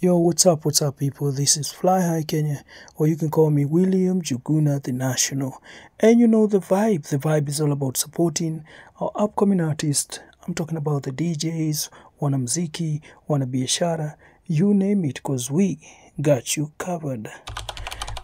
Yo, what's up people? This is Fly High Kenya, or you can call me William Juguna the National. And you know the vibe. The vibe is all about supporting our upcoming artists. I'm talking about the DJs, wanamziki, wanabiashara, you name it, cause we got you covered.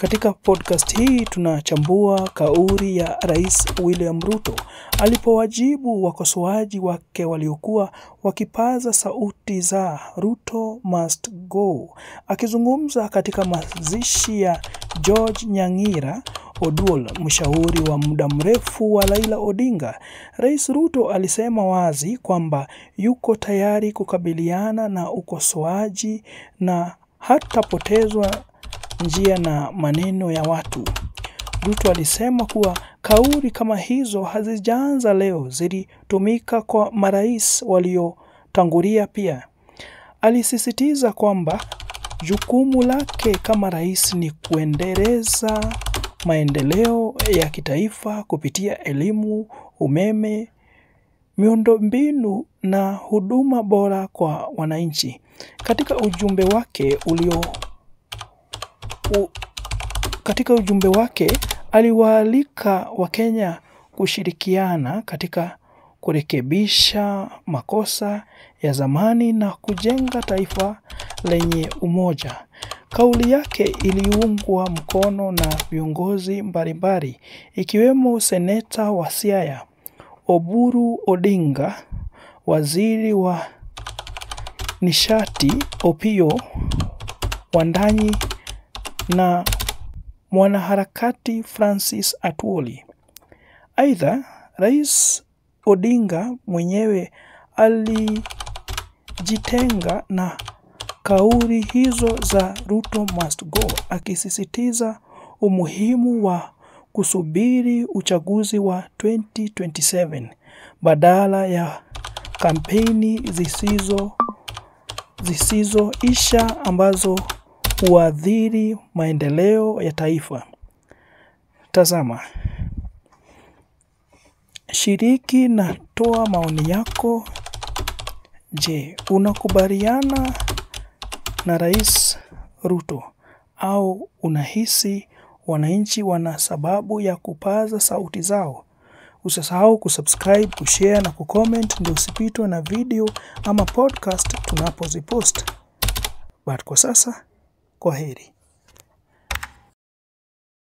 Katika podcast hii tunachambua kauli ya Rais William Ruto alipowajibu wakosoaji wake waliokuwa wakipaza sauti za Ruto must go. Akizungumza katika mazishi ya George Nyangira Oduol, mshauri wa muda mrefu wa Raila Odinga, Rais Ruto alisema wazi kwamba yuko tayari kukabiliana na ukosoaji na hatapotezwa njia na maneno ya watu. Ruto alisema kuwa kauli kama hizo hazijaanza leo, zilitumika kwa marais waliotangulia pia. Alisisitiza kwamba jukumu lake kama rais ni kuendeleza maendeleo ya kitaifa kupitia elimu, umeme, miundombinu na huduma bora kwa wananchi. Katika ujumbe wake aliwaalika Wakenya kushirikiana katika kurekebisha makosa ya zamani na kujenga taifa lenye umoja. Kauli yake iliungwa mkono na viongozi mbalimbali ikiwemo seneta wa Siaya Oburu Odinga, waziri wa nishati Opiyo Wandayi na mwanaharakati Francis Atwoli. Aidha, Rais Odinga mwenyewe alijitenga na kauli hizo za Ruto must go, akisisitiza umuhimu wa kusubiri uchaguzi wa 2027 badala ya kampeni zisizoisha ambazo huathiri maendeleo ya taifa. Tazama, shiriki na toa maoni yako. Je, unakubaliana na Rais Ruto au unahisi wananchi wana sababu ya kupaza sauti zao? Usisahau kusubscribe, kushare na kucomment ndio usipitwe na video ama podcast tunapozipost. But kwa sasa, kwaheri.